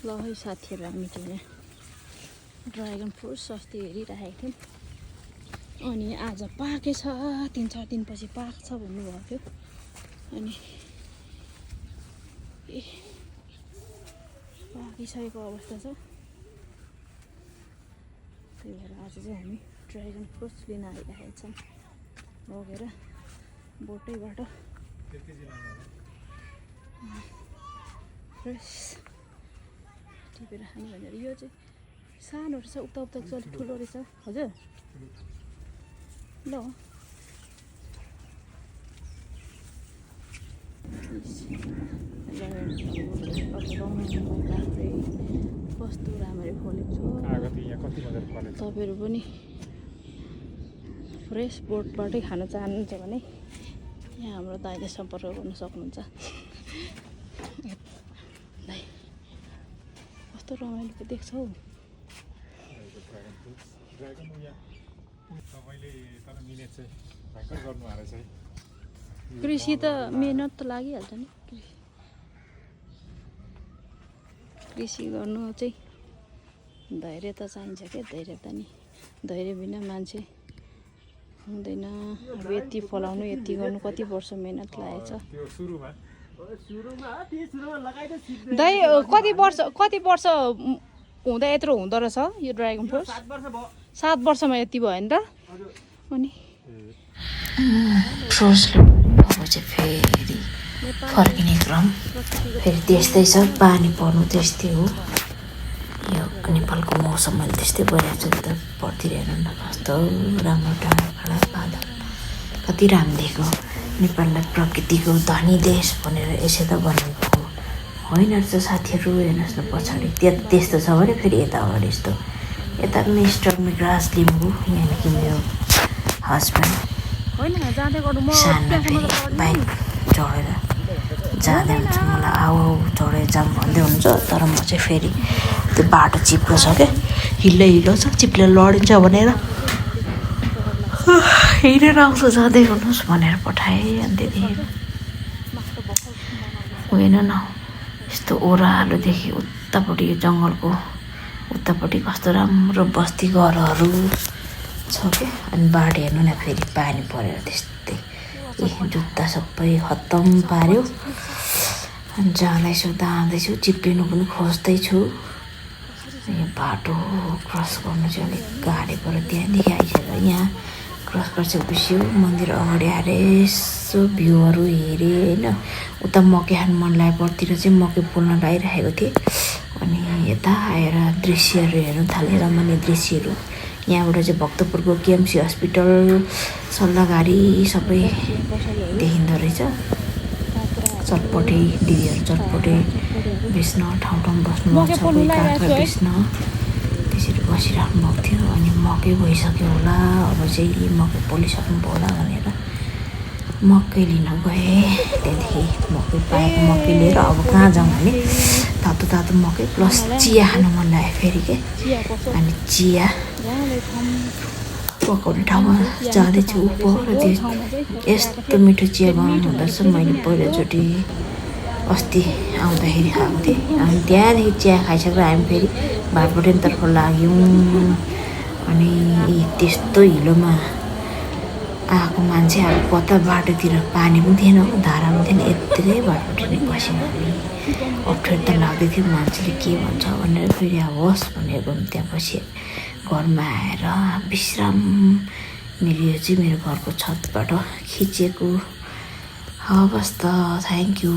ल है साथीहरू हामी चाहिँ ड्रागन फ्रुट सस्ती हेरिराखेको थियौँ अनि आज पाकेछ 3-4 दिनपछि पाक्छ भन्नुभएको थियो अनि पाकिसकेको अवस्था छ त्यही भएर आज चाहिँ हामी ड्रागन फ्रुट्स लिन आइरहेका छौँ लगेर बोटैबाट फ्रेस टिपेर खाने भनेर यो चाहिँ सानो रहेछ उता उता अलिक ठुलो रहेछ हजुर ल कस्तो राम्ररी फलेको छ तपाईँहरू पनि फ्रेस बोटबाटै खान चाहनुहुन्छ भने यहाँ हाम्रो दाइले सम्पर्क गर्न सक्नुहुन्छ कस्तो रमाइलो पो देख्छ हौ कृषि त मेहनत त लागिहाल्छ नि कृषि गर्नु चाहिँ धैर्य त चाहिन्छ क्या धैर्य त नि धैर्य बिना मान्छे हुँदैन अब यति फलाउनु यति गर्नु कति वर्ष मेहनत लागेछ दाइ कति वर्ष हुँदा यत्रो हुँदो रहेछ यो ड्रागन फ्रुट 7 वर्षमा यति भयो नि त अनि फ्रुट्सले अब चाहिँ फेरि फर्किने क्रम फेरि त्यस्तै छ पानी पर्नु त्यस्तै हो यो नेपालको मौसम अहिले त्यस्तै भइरहेको छ नि त पर्दिरहेन न कस्तो राम्रो टाढा बादल कति राम्रो देखेको नेपाललाई प्रकृतिको धनी देश भनेर यसै त भनेको होइन रहेछ साथीहरू हेर्नुहोस् न पछाडि त्यस्तो छ भने फेरि यता अगाडि यस्तो यता मिस्टर ग्रास लिम्बू यहाँदेखि मेरो हस्बेन्ड सानो फेरि बाइक चढेर जाँदै हुन्छ मलाई आऊ चढेर जाऊँ भन्दै हुन्छ तर म चाहिँ फेरि त्यो बाटो चिप्लो छ क्या हिलो छ चिप्लो लडिन्छ भनेर हिँडेर आउँछ जाँदै गर्नुहोस् भनेर पठाएँ अनि त्यतिखेर होइन न यस्तो ओह्रालोदेखि उतापट्टि यो जङ्गलको उतापट्टि कस्तो राम्रो बस्ती घरहरू छ क्या अनि बाटो हेर्नु न फेरि पानी परेर त्यस्तै जुत्ता सबै खत्तम पार्यो अनि जाँदैछु जाँदैछु चिप्लिनु पनि खोज्दैछु यो बाटो क्रस गर्नु चाहिँ अलिक गाडी पऱ्यो त्यहाँदेखि आइसक्यो यहाँ क्रस गरिसकेपछि मन्दिर अगाडि आएर यसो भ्यूहरू हेरेँ होइन उता मकै खानु मन लाग्यो परतिर चाहिँ मकै पोल्न लगाइरहेको थिएँ अनि यता आएर दृश्यहरू हेर्नु थालेँ रमणीय दृश्यहरू यहाँबाट चाहिँ भक्तपुरको केएमसी हस्पिटल सल्लाहगारी सबै देखिँदो रहेछ चटपटे दिदीहरू चटपटे बेच्न ठाउँ बस्नु सबै काँक्रा बेच्न त्यसरी बसिराख्नु भएको थियो अनि मकै भइसक्यो होला अब चाहिँ मकै पोलिसक्नु भयो होला भनेर मकै लिन गएँ त्यहाँदेखि मकै पाएको मकै लिएर अब कहाँ जाउँ भने तातो मकै प्लस चिया खानु मन लाग्यो फेरि के अनि चिया पकाउने ठाउँमा जाँदैछु पर त्यो यस्तो मिठो चिया बनाउनु हुँदोरहेछ मैले पहिलोचोटि अस्ति आउँदाखेरि खाएको थिएँ अनि त्यहाँदेखि चिया खाइसकेर हामी फेरि भाटबटेनतर्फ लाग्यौँ अनि त्यस्तो हिलोमा आएको मान्छे अब कता बाटोतिर पानी पनि थिएन धारा पनि थिएन यत्तिकै भाटबटेनै बस्यौँ हामी अप्ठ्यारो त लाग्दै थियो मान्छेले के भन्छ भनेर फेरि अब होस् भनेर त्यहाँ बसेँ घरमा आएर विश्राम मेरो यो चाहिँ मेरो घरको छतबाट खिचेको हवस् त थ्याङ्क यू।